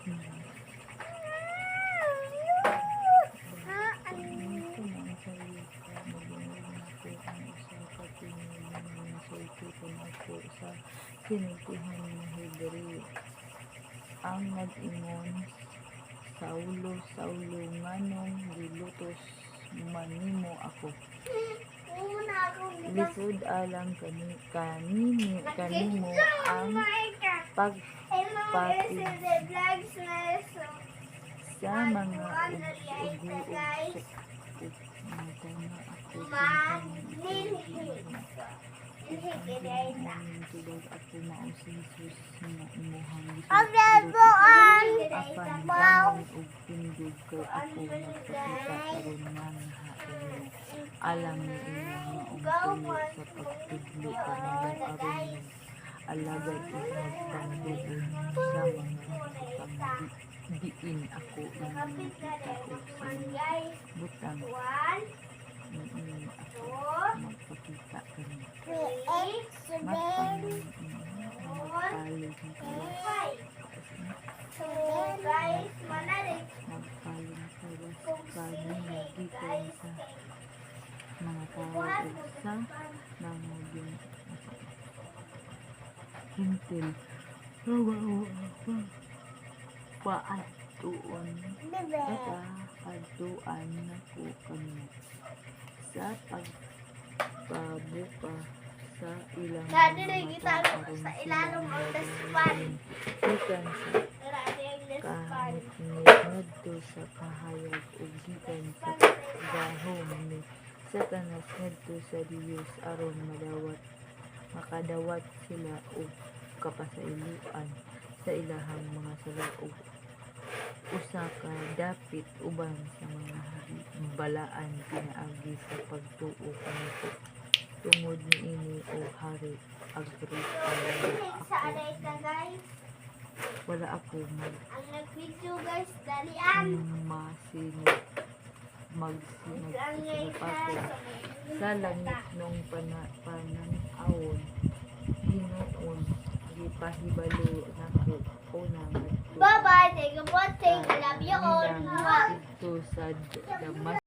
Ka nadungog nako ang usa ka tingog nga nagasulti kanako sa sinultihan nga Hebreo, ang nag-ingon, 'Saulo, Saulo, nganong gilutos man nimo ako?' Lisod alang kanimo ang pagpatig sa mga ugo ug sukop. Nangutana ako kinsa man ikaw, ug ang Ginoo ningtubag, 'Ako mao si Jesus nga imong gilutos. Apan bangon ug tindog, kay ako nagpakita karon nga nimo alang sa imong maong tuyo sa pagtudlo kanimo aron mag-alagad ug magpangduol sa mga butang diin ako imong gipakita ug sa mga butang niini ako magpakita kanimo.' Magpalingkawas kanimo gikan sa mga tawo ug sa mga Hentil nga mao ang pakaadtuan nako kanimo, sa pagpabuka sa ilang mga mata aron sila mahibal-an gikan sa kahangit ngadto sa kahayag ug gikan sa gahom ni Satanas ngadto sa Dios, aron makadawat sila og kapasayloan sa ilahang mga sala ug usa ka dapit uban sa mga balaan pinaagi sa pagtuo kanako.' Tungod niini, O Hari Agripa, wala ako Ang nag-video, guys, dalian. Magsinag sa sa langit nung panan-awon hinuon gipahibalo nako una ngadto Bye-bye. Thank you for watching. I love you all. nila didto sa Damascus.